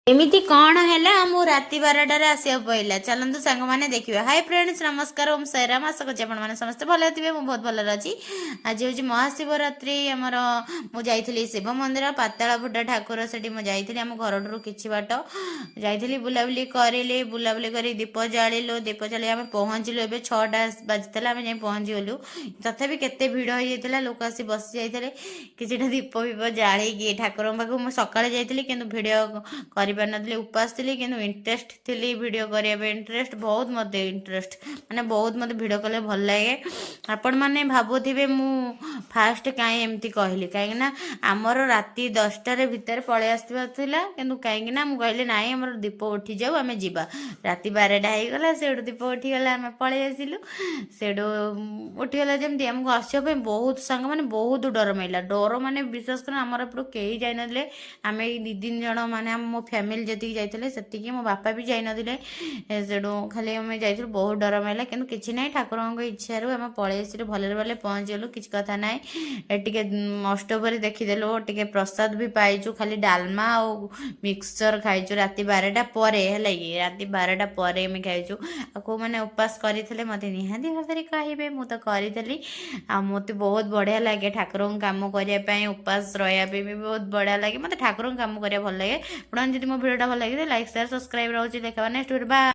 ଏମିତି କ'ଣ ହେଲା ମୁଁ ରାତି 12ଟାରେ ଆସିବାକୁ ପଡ଼ିଲା? ଚାଲନ୍ତୁ ସାଙ୍ଗମାନେ, ଦେଖିବା। ହାଇ ଫ୍ରେଣ୍ଡସ୍, ନମସ୍କାର, ଓମ୍ ସାଇରାମ। ଆଶା କରୁଛି ଆପଣମାନେ ସମସ୍ତେ ଭଲ ଥିବେ। ମୁଁ ବହୁତ ଭଲରେ ଅଛି। ଆଜି ହେଉଛି ମହାଶିବରାତ୍ରି ଆମର। ମୁଁ ଯାଇଥିଲି ଶିବ ମନ୍ଦିର, ପାତାଳ ଫୁଟା ଠାକୁର, ସେଠି ମୁଁ ଯାଇଥିଲି। ଆମ ଘରଠାରୁ କିଛି ବାଟ ଯାଇଥିଲି। ବୁଲାବୁଲି କରିଲି। ବୁଲାବୁଲି କରି ଦୀପ ଜାଳିଲୁ। ଦୀପ ଜାଳି ଆମେ ପହଞ୍ଚିଲୁ। ଏବେ 6ଟା ବାଜିଥିଲା, ଆମେ ଯାଇ ପହଞ୍ଚିଗଲୁ। ତଥାପି କେତେ ଭିଡ଼ ହେଇଯାଇଥିଲା, ଲୋକ ଆସି ବସି ଯାଇଥିଲେ। କିଛିଟା ଦୀପ ଫିପ ଜାଳିକି ଠାକୁରଙ୍କ ପାଖକୁ ମୁଁ ସକାଳେ ଯାଇଥିଲି, କିନ୍ତୁ ଭିଡ଼ିଓ କରିପାରିନଥିଲି। ଉପାସ ଥିଲି, କିନ୍ତୁ ଇଣ୍ଟରେଷ୍ଟ ଥିଲି ଭିଡ଼ିଓ କରିବା ପାଇଁ। ଇଣ୍ଟରେଷ୍ଟ ବହୁତ ମୋତେ, ଇଣ୍ଟରେଷ୍ଟ ମାନେ ବହୁତ ମୋତେ ଭିଡ଼ିଓ କଲେ ଭଲ ଲାଗେ। ଆପଣମାନେ ଭାବୁଥିବେ ମୁଁ ଫାଷ୍ଟ କାହିଁ ଏମିତି କହିଲି। କାହିଁକିନା ଆମର ରାତି 10ଟାରେ ଭିତରେ ପଳେଇ ଆସିବାର ଥିଲା, କିନ୍ତୁ କାହିଁକିନା ମୁଁ କହିଲି ନାଇଁ, ଆମର ଦୀପ ଉଠିଯାଉ, ଆମେ ଯିବା। ରାତି 12ଟା ହେଇଗଲା, ସେଇଠୁ ଦୀପ ଉଠିଗଲା, ଆମେ ପଳେଇ ଆସିଲୁ। ସେଇଠୁ ଉଠିଗଲା ଯେମିତି ଆମକୁ ଆସିବା ପାଇଁ ବହୁତ ସାଙ୍ଗମାନେ ବହୁତ ଡର ମାଇଲା। ଡର ମାନେ ବିଶ୍ୱାସ କର, ଆମର ଏପଟୁ କେହି ଯାଇନଥିଲେ। ଆମେ ଏଇ ଦୁଇ ତିନି ଜଣ, ମାନେ ଆମ ମୋ ଫ୍ୟାମିଲି ଯେତିକି ଯାଇଥିଲେ ସେତିକି। ମୋ ବାପା ବି ଯାଇନଥିଲେ। ସେଇଠୁ ଖାଲି ଆମେ ଯାଇଥିଲୁ। ବହୁତ ଡର ମାଇଲା, କିନ୍ତୁ କିଛି ନାହିଁ, ଠାକୁରଙ୍କ ଇଚ୍ଛାରୁ ଆମେ ପଳେଇ ଆସିଲୁ। ଭଲରେ ଭଲରେ ପହଞ୍ଚିଗଲୁ, କିଛି କଥା ନାହିଁ। ଟିକେ ଅଷ୍ଟପ୍ରହରୀ ଦେଖିଦେଲୁ, ଟିକେ ପ୍ରସାଦ ବି ପାଇଛୁ। ଖାଲି ଡାଲମା ଆଉ ମିକ୍ସଚର ଖାଇଛୁ ରାତି 12ଟା ପରେ। ହେଲା କି, ରାତି 12ଟା ପରେ ଆମେ ଖାଇଛୁ। ଆଉ କେଉଁମାନେ ଉପାସ କରିଥିଲେ, ମୋତେ ନିହାତି ଭାବରେ କହିବେ। ମୁଁ ତ କରିଥିଲି ଆଉ ମୋତେ ବହୁତ ବଢ଼ିଆ ଲାଗେ ଠାକୁରଙ୍କ କାମ କରିବା ପାଇଁ। ଉପାସ ରହିବା ପାଇଁ ବି ବହୁତ ବଢ଼ିଆ ଲାଗେ। ମୋତେ ଠାକୁରଙ୍କ କାମ କରିବା ଭଲ ଲାଗେ। ଆପଣ ଯଦି ମୋ ଭିଡ଼ିଓଟା ଭଲ ଲାଗେ, ଲାଇକ୍, ସେୟାର, ସବସ୍କ୍ରାଇବ୍। ରହୁଛି, ଦେଖା ନେକ୍ସଟ ଭିଡ଼ିଓ। ବାଏ।